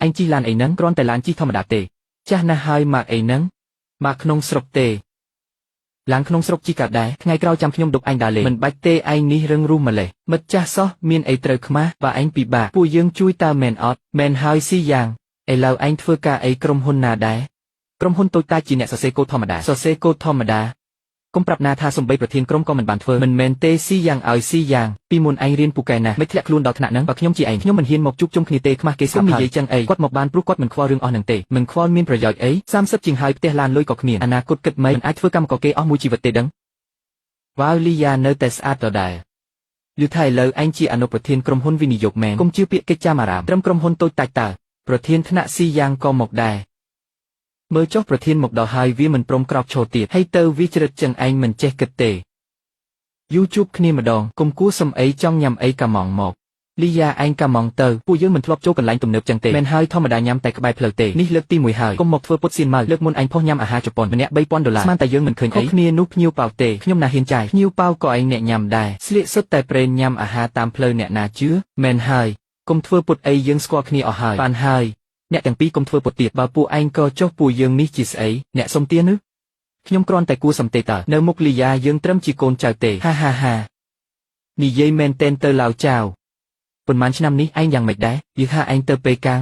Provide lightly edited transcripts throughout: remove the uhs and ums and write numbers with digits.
ឯងជិះឡានអីហ្នឹងគ្រាន់តែឡានជិះធម្មតាទេចាស់ណាស់ហើយម៉ាកអីហ្នឹងម៉ាកក្នុងស្រុកទេឡានក្នុងស្រុកជិះកាត់ដែរថ្ងៃក្រោយចាំខ្ញុំដុកឯងដើរលេងមិនបាច់ទេឯងនេះរឹងរូសម្លេះមិត្តចាស់សោះមានអីត្រូវខ្មាស់បើឯងពិបាកពួកយើងជួយតើមែនអត់មែនហើយស៊ីយ៉ាងឥឡូវឯងធ្វើការអីក្រុមហ៊ុនណាដែរក្រុមហ៊ុនតូចតាចជាអ្នកសរសេរកូដធម្មតាសរសេរកូដធម្មតាកុំប្រាប់ណាថាសំបីប្រធានក្រុមក៏មិនបានធ្វើមិនមែនទេស៊ីយ៉ាងឲ្យស៊ីយ៉ាងពីមុនឯងរៀនពូកែណាស់មិនធ្លាក់ខ្លួនដល់ថ្នាក់ហ្នឹងបើខ្ញុំជាឯងខ្ញុំមិនហ៊ានមកជួបជុំគ្នាទេខ្មាស់គេស្រាប់ហើយនិយាយចឹងអីគាត់មកបានព្រោះគាត់មិនខ្វល់រឿងអស់ហ្នឹងទេមិនខ្វល់មានប្រយោជន៍អី30ជាងហើយផ្ទះឡានលុយក៏គ្មានអនាគតគិតមិនអាចធ្វើកម្មករគេអស់មួយជីវិតទេដឹងវ៉ាវលីយ៉ានៅតែស្អាតដដែលឮថាឥឡូវឯងជាអនុប្រធានក្រុមហ៊ុនវិនិយោគមែនកុំជឿពាក្យកិច្ចចាមអារាមត្រឹមក្រុមហ៊ុនតូចតាចតើប្រធានថ្នាក់ស៊ីយ៉ាងក៏មកដែរមើលចុះប្រធានមកដល់ហើយវាមិនព្រមក្រោកឈរទៀតហើយទៅវាជ្រិតចឹងឯងមិនចេះគិតទេយូរជួបគ្នាម្ដងកុំគួរសំអីចង់ញ៉ាំអីកាម៉ងមកលីយ៉ាឯងកាម៉ងទៅពួកយើងមិនធ្លាប់ចូលកន្លែងទំនើបចឹងទេមែនហើយធម្មតាញ៉ាំតែក្បែរផ្លូវទេនេះលើកទី1ហើយកុំមកធ្វើពុតសៀនម៉ៅលើកមុនឯងផុសញ៉ាំអាហារជប៉ុនម្នាក់3000ដុល្លារស្មានតែយើងមិនឃើញអីគ្នានោះភ្ញៀវប៉ៅទេខ្ញុំណាហ៊ានចាយភ្ញៀវប៉ៅក៏ឯងអ្នកញ៉ាំដែរស្លៀកសុទ្ធតែប្រេនញ៉ាំអាហារតាមផ្លូវអ្នកណាជឿមែនហើយកុំធ្វើពុតអីយើងស្គាល់គ្នាអស់ហើយបានហើយអ្នកទាំងពីរកុំធ្វើពុតទៀតបើពួកឯងក៏ចុះពួកយើងនេះជាស្អីអ្នកសុំទានឬខ្ញុំគ្រាន់តែគួរសំទេតើនៅមុខលីយ៉ាយើងត្រឹមជាកូនចៅទេហាហាហានិយាយមែនតែនទៅឡាវចៅប៉ុន្មានឆ្នាំនេះឯងយ៉ាងម៉េចដែរយឺថាឯងទៅពេកាំង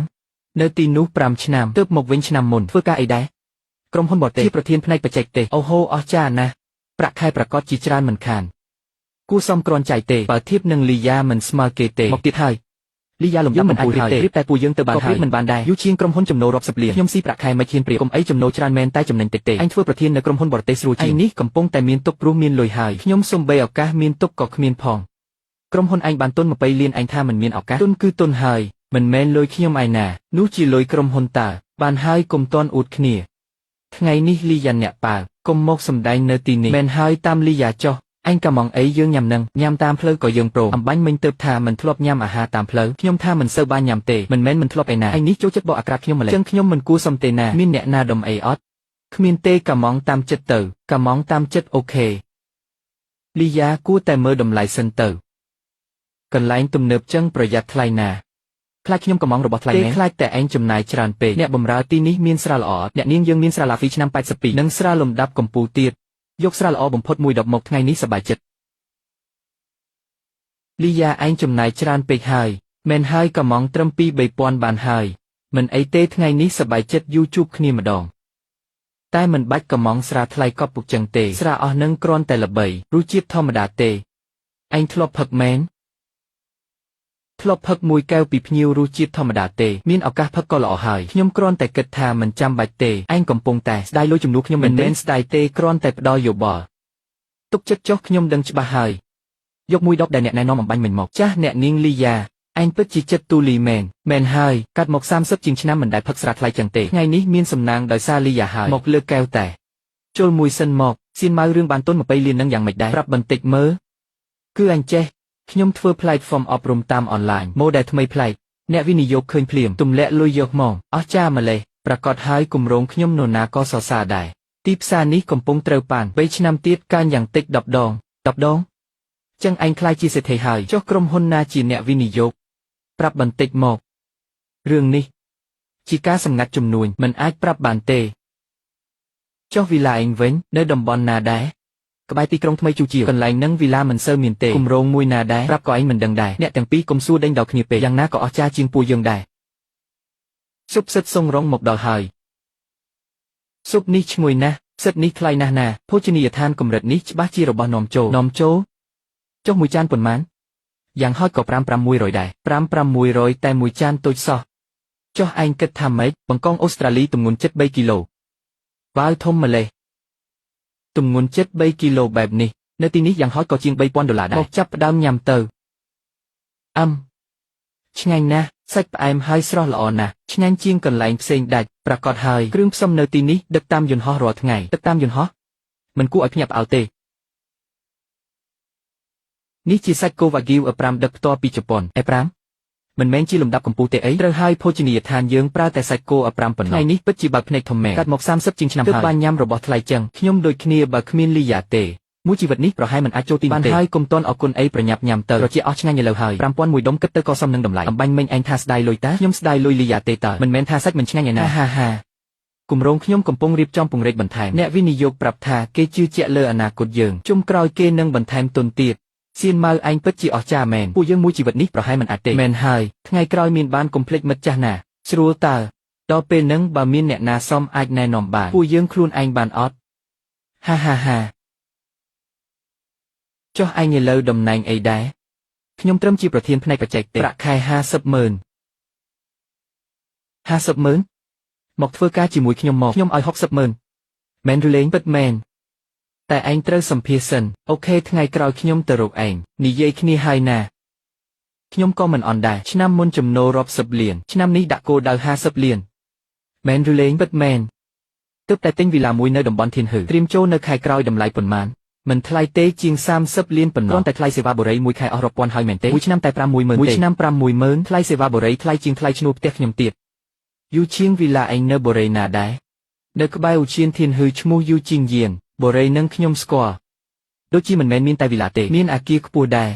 នៅទីនោះ5ឆ្នាំទើបមកវិញឆ្នាំមុនធ្វើការអីដែរក្រុមហ៊ុនបរទេសជាប្រធានផ្នែកបច្ចេកទេសអូហូអស្ចារ្យណាស់ប្រាក់ខែប្រកាសជាច្រើនមិនខានគួរសមគ្រាន់ចៃទេបើធៀបនឹងលីយ៉ាមិនស្មើគេទេមកទៀតហើយលីយ៉ាលំដាប់មិនអាចប្រៀបទេប្រៀបតែពួកយើងទៅបានហើយមិនបានដែរយូរជាងក្រុមហ៊ុនចំណូលរាប់សិបលានខ្ញុំស៊ីប្រាក់ខែមិនហ៊ានប្រៀបកុំអីចំណូលច្រើនមែនតែចំណេញតិចទេអញធ្វើប្រធាននៅក្រុមហ៊ុនបរទេសស្រួលជាងឯនេះកំពុងតែមានទុកព្រោះមានលុយហើយខ្ញុំសំបីឱកាសមានទុកក៏គ្មានផងក្រុមហ៊ុនឯងបានទុន20លានឯងថាមិនមានឱកាសទុនគឺទុនហើយមិនមែនលុយខ្ញុំឯណានោះជាលុយក្រុមហ៊ុនតើបានហើយកុំតន់អួតគ្នាថ្ងៃនេះលីយ៉ាអ្នកប៉ាវកុំមកសំដែងនៅទីនេះមែនហើយតាមលីយ៉ាចុះឯងកាម៉ងអីយើងញ៉ាំនឹងញ៉ាំតាមផ្លូវក៏យើងព្រមអំបាញ់មិញទៅថាមិនធ្លាប់ញ៉ាំអាហារតាមផ្លូវខ្ញុំថាមិនសូវបានញ៉ាំទេមិនមែនមិនធ្លាប់ឯណាឯងនេះចូលចិត្តបកអាក្រាតខ្ញុំម្លេះចឹងខ្ញុំមិនគួរសុំទេណាមានអ្នកណាដុំអីអត់គ្មានទេកាម៉ងតាមចិត្តទៅកាម៉ងតាមចិត្ត OK លីយ៉ាគួរតែមើលតម្លៃសិនទៅកន្លែងទំនើបចឹងប្រយ័ត្នថ្លៃណាខ្លាចខ្ញុំកំងរបស់ថ្លៃមែនទេខ្លាចតែឯងចំណាយច្រើនពេកអ្នកបំរើទីនេះមានស្រាល្អអ្នកនាងយើងមានស្រាឡាហ្វីឆ្នាំ82និងស្រាលំដាប់កំពូលទៀតយកស្រាល្អបំផុតមួយដបមកថ្ងៃនេះសប្បាយចិត្តលីយ៉ាឯងចំណាយច្រើនពេកហើយមែនហើយកំងត្រឹម2 3000បានហើយមិនអីទេថ្ងៃនេះសប្បាយចិត្តយូរជួបគ្នាម្ដងតែមិនបាច់កំងស្រាថ្លៃកប់ពុកចឹងទេស្រាអស់នឹងគ្រាន់តែល្បីរសជាតិធម្មតាទេឯងធ្លាប់ផឹកមែនធ្លាប់ផឹកមួយកែវពីភ្ញៀវរសជាតិធម្មតាទេមានឱកាសផឹកក៏ល្អហើយខ្ញុំគ្រាន់តែគិតថាមិនចាំបាច់ទេឯងកំពុងតែស្ដាយលុយជំនួសខ្ញុំមិនមែនស្ដាយទេគ្រាន់តែផ្ដល់យោបល់ទុកចិត្តចុះខ្ញុំដឹងច្បាស់ហើយយកមួយដបដែលអ្នកណែនាំអំបាញ់មិញមកចាស់អ្នកនាងលីយ៉ាឯងពិតជាចិត្តទូលីមែនមែនហើយកាត់មក30ជាងឆ្នាំមិនដែលផឹកស្រាថ្លៃចឹងទេថ្ងៃនេះមានសំណាងដោយសារលីយ៉ាហើយមកលើកកែវតែជុលមួយសិនមកសៀនម៉ៅរឿងបានទុន20លាននឹងយ៉ាងម៉េចដែរប្រាប់បន្តិចមើលគឺអញចេះខ្ញុំធ្វើ platform អប់រំតាមអនឡាញ model ថ្មីប្លែកអ្នកវិនិយោគឃើញភ្លាមទម្លាក់លុយយកមកអស់ចាម្លេះប្រកាសហើយគម្រោងខ្ញុំនរណាក៏សរសើរដែរទីផ្សារនេះកំពុងត្រូវប៉ាន3ឆ្នាំទៀតកើនយ៉ាងតិច10ដង10ដងចឹងឯងខ្លាយជាសេដ្ឋីហើយចុះក្រុមហ៊ុនណាជាអ្នកវិនិយោគប្រាប់បន្តិចមករឿងនេះជាការសម្ងាត់ជំនួញមិនអាចប្រាប់បានទេចុះវីឡាឯងវិញនៅតំបន់ណាដែរក្បែរទីក្រុងថ្មីជូជាកន្លែងនឹងវីឡាមិនសូវមានទេគម្រោងមួយណាដែរប្រាប់ក៏ឯងមិនដឹងដែរអ្នកទាំងពីរកុំសួរដេញដល់គ្នាពេកយ៉ាងណាក៏អស្ចារ្យជាងពួកយើងដែរស៊ុបសិតសុងរងមកដល់ហើយស៊ុបនេះឈ្ងុយណាស់ផ្សិតនេះថ្លៃណាស់ណាភោជនីយដ្ឋានកម្រិតនេះច្បាស់ជារបស់នាំចូលនាំចូលចុះមួយចានប៉ុន្មានយ៉ាងហោចក៏5 600ដែរ5 600តែមួយចានតូចសោះចុះឯងគិតថាម៉េចបង្កងអូស្ត្រាលីទម្ងន់ជិត3គីឡូវ៉ាវធំម្លេះទម្ងន់ជិត3គីឡូបែបនេះនៅទីនេះយ៉ាងហោចក៏ជាង3000ដុល្លារដែរមកចាប់ផ្ដើមញ៉ាំទៅអឹមឆ្ងាញ់ណាស់សាច់ផ្អែមហើយស្រស់ល្អណាស់ឆ្ងាញ់ជាងកន្លែងផ្សេងដាច់ប្រកាសហើយគ្រឿងផ្សំនៅទីនេះដឹកតាមយន្តហោះរាល់ថ្ងៃដឹកតាមយន្តហោះមិនគួរឲ្យភ្ញាក់ផ្អើលទេនេះជាសាច់គោវ៉ាហ្គីវ A5 ដឹកផ្ទាល់ពីជប៉ុន A5 មិនមែនជាលំដាប់កំពូលទេអីត្រូវហើយភោជនីយដ្ឋានយើងប្រើតែសាច់គោ A5 ប៉ុណ្ណោះថ្ងៃនេះពិតជាបើកភ្នែកធំមែនកាត់មក30ជាងឆ្នាំហើយទើបបានញ៉ាំរបស់ថ្លៃចឹងខ្ញុំដូចគ្នាបើគ្មានលីយ៉ាទេ មួយជីវិតនេះប្រហែលមិនអាចចូលទីនោះទេបានហើយកុំតន់អរគុណអីប្រញាប់ញ៉ាំទៅត្រជាអស់ឆ្ងាញ់ឥឡូវហើយ5000មួយដុំគិតទៅក៏សមនឹងតម្លៃអំបាញ់មិញឯងថាស្ដាយលុយតាខ្ញុំស្ដាយលុយលីយ៉ាទេតើមិនមែនថាសាច់មិនឆ្ងាញ់ឯណាហាហាគម្រោងខ្ញុំកំពុងរៀបចំពង្រីកបន្ថែមអ្នកវិនិយោគប្រាប់ថាគេជឿជាក់លើអនាគតយើងជុំក្រោយគេនឹងបន្ថែមទុនទៀតសៀនម៉ៅឯងពិតជាអស្ចារ្យមែនពួកយើងមួយជីវិតនេះប្រហែលមិនអាចទេមែនហើយថ្ងៃក្រោយមានបានកុំភ្លេចមិត្តចាស់ណាស្រួលតើដល់ពេលនឹងបើមានអ្នកណាសមអាចណែនាំបានពួកយើងខ្លួនឯងបានអត់ហាហាហាចុះឯងឥឡូវតំណែងអីដែរខ្ញុំត្រឹមជាប្រធានផ្នែកបច្ចេកទេសប្រាក់ខែ50ម៉ឺន50ម៉ឺនមកធ្វើការជាមួយខ្ញុំមកខ្ញុំឲ្យ60ម៉ឺនមែនឬលេងពិតមែនតែឯងត្រូវសម្ភាសសិន OK ថ្ងៃក្រោយខ្ញុំទៅរកឯងនិយាយគ្នាហើយណាខ្ញុំក៏មិនអន់ដែរឆ្នាំមុនចំណូលរាប់សិបលានឆ្នាំនេះដាក់គោលដៅ50លានមែនឬលេងពិតមែនទើបតែទិញវីឡាមួយនៅតំបន់ធានហឺត្រៀមចូលនៅខែក្រោយតម្លៃប៉ុន្មានមិនថ្លៃទេជាង30លានប៉ុណ្ណោះគ្រាន់តែថ្លៃសេវាបុរីមួយខែអស់រាប់ពាន់ហើយមែនទេមួយឆ្នាំតែ5 1ម៉ឺនទេមួយឆ្នាំ5 1ម៉ឺនថ្លៃសេវាបុរីថ្លៃជាងថ្លៃឈ្នួលផ្ទះខ្ញុំទៀតយូឈៀងវីឡាឯងនៅបុរីណាដែរនៅក្បែរឧទ្យានធានហឺឈ្មោះយូជីងយានបុរីនឹងខ្ញុំស្គាល់ដូចជាមិនមែនមានតែវីឡាទេមានអាគារខ្ពស់ដែរ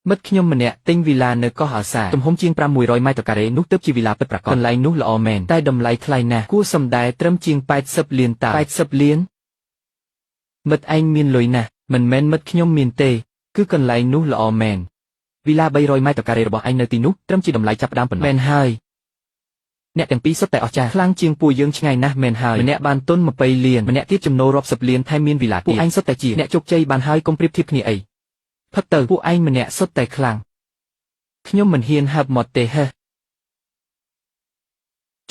មិត្តខ្ញុំម្នាក់ទិញវីឡានៅកោះអាសាទំហំជាង500ម៉ែត្រការ៉េនោះទើបជាវីឡាពិតប្រាកដកន្លែងនោះល្អមែនតែតម្លៃថ្លៃណាស់គួរសំដែរត្រឹមជាង80លានតា80លានមិត្តឯងមានលុយណាស់មិនមែនមិត្តខ្ញុំមានទេគឺកន្លែងនោះល្អមែនវីឡា300ម៉ែត្រការ៉េរបស់ឯងនៅទីនោះត្រឹមជាតម្លៃចាប់ផ្ដើមប៉ុណ្ណោះមែនហើយអ្នកទាំងពីរសុទ្ធតែអស្ចារ្យខ្លាំងជាងពួកយើងឆ្ងាយណាស់មែនហើយម្នាក់បានទុន20លានម្នាក់ទៀតចំណូលរាប់សិបលានថែមមានវីឡាទៀតពួកឯងសុទ្ធតែជាអ្នកជោគជ័យបានហើយកុំប្រៀបធៀបគ្នាអីផឹកទៅពួកឯងម្នាក់សុទ្ធតែខ្លាំងខ្ញុំមិនហ៊ានហើបមាត់ទេហេ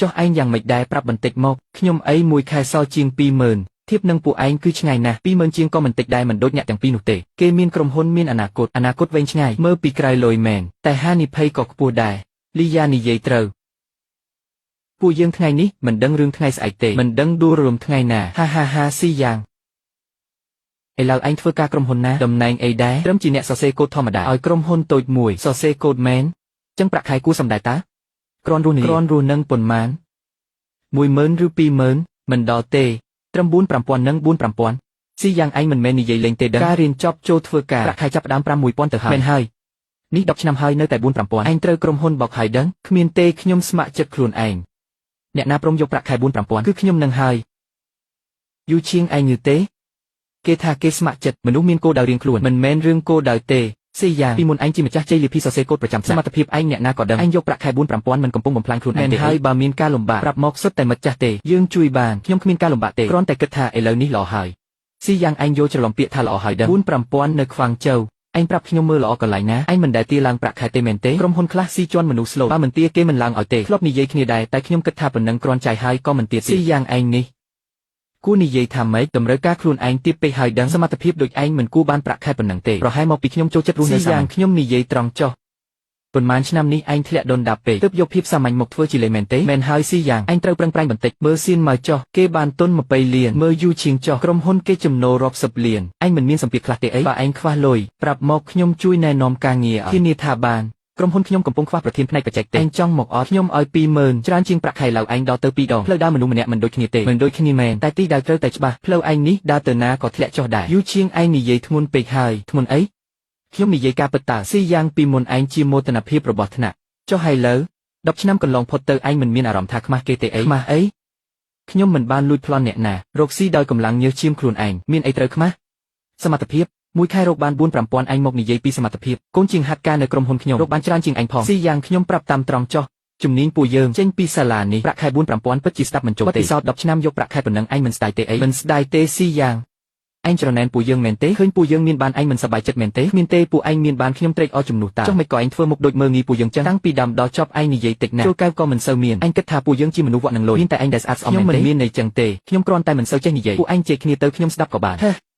ចុះឯងយ៉ាងម៉េចដែរប្រាប់បន្តិចមកខ្ញុំអីមួយខែសល់ជាង20000ធៀបនឹងពួកឯងគឺឆ្ងាយណាស់20000ជាងក៏មិនតិចដែរមិនដូចអ្នកទាំងពីរនោះទេគេមានក្រុមហ៊ុនមានអនាគតអនាគតវែងឆ្ងាយមើលពីក្រៅលុយមែនតែហានិភ័យក៏ខ្ពស់ដែរលីយ៉ានិយាយត្រូវពួកយើងថ្ងៃនេះមិនដឹងរឿងថ្ងៃស្អែកទេមិនដឹងដួលរលំថ្ងៃណាហាហាហាស៊ីយ៉ាងឥឡូវឯងធ្វើការក្រុមហ៊ុនណាតំណែងអីដែរត្រឹមជាអ្នកសរសេរកូដធម្មតាឲ្យក្រុមហ៊ុនតូចមួយសរសេរកូដមែនចឹងប្រាក់ខែគួរសំដែរតាគ្រាន់រស់នេះគ្រាន់រស់នឹងប៉ុន្មាន10000ឬ20000មិនដល់ទេត្រឹម4 5000និង4 5000ស៊ីយ៉ាងឯងមិនមែននិយាយលេងទេដឹងការរៀនចប់ចូលធ្វើការប្រាក់ខែចាប់ផ្ដើម5 1000ទៅហើយមែនហើយនេះ10ឆ្នាំហើយនៅតែ4 5000ឯងត្រូវក្រុមហ៊ុនបោកហើយដឹងគ្មានទេខ្ញុំស្ម័គ្រចិត្តខ្លួនឯងអ្នកណាព្រមយកប្រាក់ខែ4 5000គឺខ្ញុំនឹងហើយយូឈៀងឯងយឺទេគេថាគេស្ម័គ្រចិត្តមនុស្សមានគោលដៅរៀងខ្លួនមិនមែនរឿងគោលដៅទេស៊ីយ៉ាងពីមុនឯងជាម្ចាស់ជ័យលាភីសរសេរកូដប្រចាំថ្នាក់សមត្ថភាពឯងអ្នកណាក៏ដឹងឯងយកប្រាក់ខែ4 5000មិនកំពុងបំផ្លាញខ្លួនឯងទេហើយបើមានការលំបាកប្រាប់មកសុទ្ធតែមិត្តចាស់ទេយើងជួយបានខ្ញុំគ្មានការលំបាកទេគ្រាន់តែគិតថាឥឡូវនេះល្អហើយស៊ីយ៉ាងឯងយល់ច្រឡំពាក្យថាល្អហើយដឹង4 5000នៅខ្វាងចៅឯងប្រាប់ខ្ញុំមើលល្អកន្លែងណាឯងមិនដែលទាឡើងប្រាក់ខែទេមែនទេក្រុមហ៊ុនខ្លះស៊ីជន់មនុស្សស្លូតបើមិនទាគេមិនឡើងឲ្យទេធ្លាប់និយាយគ្នាដែរតែខ្ញុំគិតថាប៉ុណ្ណឹងគ្រាន់ចាយហើយក៏មិនទាស៊ីយ៉ាងឯងនេះគួរនិយាយថាម៉េចតម្រូវការខ្លួនឯងទាបពេកហើយដឹងសមត្ថភាពដូចឯងមិនគួរបានប្រាក់ខែប៉ុណ្ណឹងទេប្រហែលមកពីខ្ញុំចូលចិត្តរស់នៅសាមញ្ញខ្ញុំនិយាយត្រង់ចុះប៉ុន្មានឆ្នាំនេះឯងធ្លាក់ដុនដាបពេកទើបយកភាពសាមញ្ញមកធ្វើជាលេសមែនទេមែនហើយស៊ីយ៉ាងឯងត្រូវប្រឹងប្រែងបន្តិចមើលសៀនមកចុះគេបានទុន20លានមើលយូឈៀងចុះក្រុមហ៊ុនគេចំណូលរាប់សិបលានឯងមិនមានសម្ពាធខ្លះទេអីបើឯងខ្វះលុយប្រាប់មកខ្ញុំជួយណែនាំការងារឲ្យធានាថាបានក្រុមហ៊ុនខ្ញុំកំពុងខ្វះប្រធានផ្នែកបច្ចេកទេសឯងចង់មកអត់ខ្ញុំឲ្យ20000ច្រើនជាងប្រាក់ខែឡៅឯងដល់ទៅ2ដងផ្លូវដើរមនុស្សម្នាក់មិនដូចគ្នាទេមិនដូចគ្នាមែនតែទីដៅត្រូវតែច្បាស់ផ្លូវឯងនេះដើរទៅណាក៏ធ្លាក់ចុះដែរយូឈៀងឯងនិយាយធ្ងន់ពេកហើយធ្ងន់អីខ្ញុំនិយាយការពិតតើស៊ីយ៉ាងពីមុនឯងជាមោទនភាពរបស់ថ្នាក់ចុះហើយលើ10ឆ្នាំកន្លងផុតទៅឯងមិនមានអារម្មណ៍ថាខ្មាស់គេទេអីខ្មាស់អីខ្ញុំមិនបានលួចប្លន់អ្នកណារកស៊ីដោយកម្លាំងញើសឈាមខ្លួនឯងមានអីត្រូវខ្មាស់សមត្ថភាពមួយខែរកបាន4 5000ឯងមកនិយាយពីសមត្ថភាពកូនជាងហាត់ការនៅក្រុមហ៊ុនខ្ញុំរកបានច្រើនជាងឯងផងស៊ីយ៉ាងខ្ញុំប្រាប់តាមត្រង់ចុះជំនាញពួកយើងចេញពីសាលានេះប្រាក់ខែ4 5000ពិតជាស្ដាប់មិនចូលទេពិសោធន៍10ឆ្នាំយកប្រាក់ខែប៉ុណ្ណឹងឯងមិនស្ដាយទេអីមិនស្ដាយទេស៊ីយ៉ាងឯងច្រណែនពួកយើងមែនទេឃើញពួកយើងមានបានឯងមិនសប្បាយចិត្តមែនទេគ្មានទេពួកឯងមានបានខ្ញុំត្រេកអរជំនួសតាចុះមិនក៏ឯងធ្វើមុខដូចមើលងាយពួកយើងចឹងតាំងពីដើមដល់ចប់ឯងនិយាយតិចណាស់ចូលកែវក៏មិនសូវមានឯងគិតថាពួកយើងជាមនុស្សវក់នឹងលុយមានតែឯងដែលស្អាតស្អំមែនទេខ្ញុំមិនមានន័យចឹងទេខ្ញុំគ្រាន់តែមិនសូវចេះនិយាយពួកឯងជេរគ្នាទៅខ្ញុំស្ដាប់ក៏បានហេ។